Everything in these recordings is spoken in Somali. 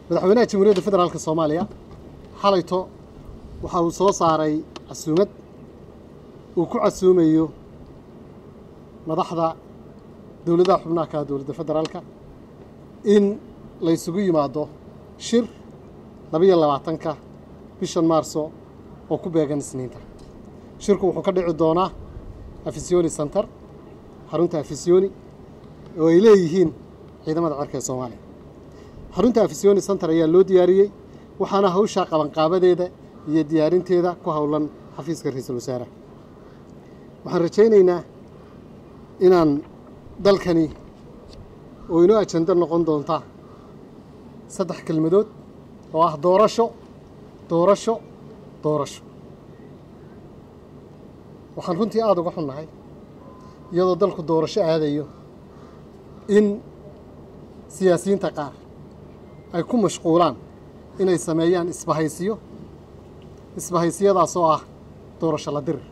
Madaxweynaha Jamhuuriyadda Federaalka Soomaaliya xalayto waxa uu soo saaray casuumad uu ku casuumayo madaxda dowladaha xubnaha ka dowladda federaalka in la isugu yimaado shir 22-ka bishan Maarso oo ku beegan Isniinta. Shirku wuxuu ka dhici doonaa Afisiyoni Center, xarunta Afisiyoni oo ay leeyihiin ciidamada cirka ee Soomaaliya. Xarunta Afisiyoni Center ayaa loo diyaariyey, waxaana hawshaa qabanqaabadeeda iyo diyaarinteeda ku howlan xafiiska ra-iisul wasaaraha. Waxaan rajaynaynaa inaan dalkani oo inoo ajando noqon doonta 3 kelmadood oo ah doorasho, doorasho, doorasho. Waxaan runtii aada uga xunnahay iyadoo dalku doorasho aadayo in siyaasiyiinta qaar ay ku mashquulaan inay sameeyaan isbahaysiyo, isbahaysiyadaasoo ah doorasho la dirir,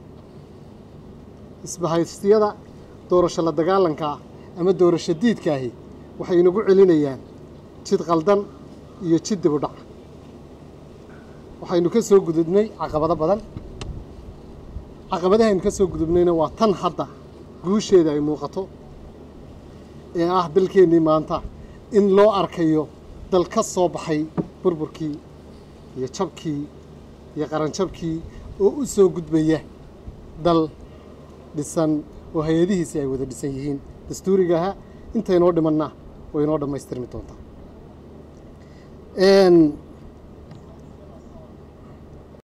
isbahaysiyada doorasho la dagaalanka ah ama doorasho diidkaahi waxay inagu celinayaan jid qaldan iyo jid dib u dhac. Waxaynu ka soo gudubnay caqabado badan, caqabadahaynu ka soo gudubnayna waa tan hadda guusheeda ay muuqato ee ah dalkeennii maanta in loo arkayo dal ka soo baxay burburkii iyo jabkii iyo qaranjabkii oo u soo gudbaya dal dhisan oo hay-adihiisii ay wada dhisan yihiin dastuurigaha. Intaynoo dhimanna way inoo dhammaystirmi doontaa.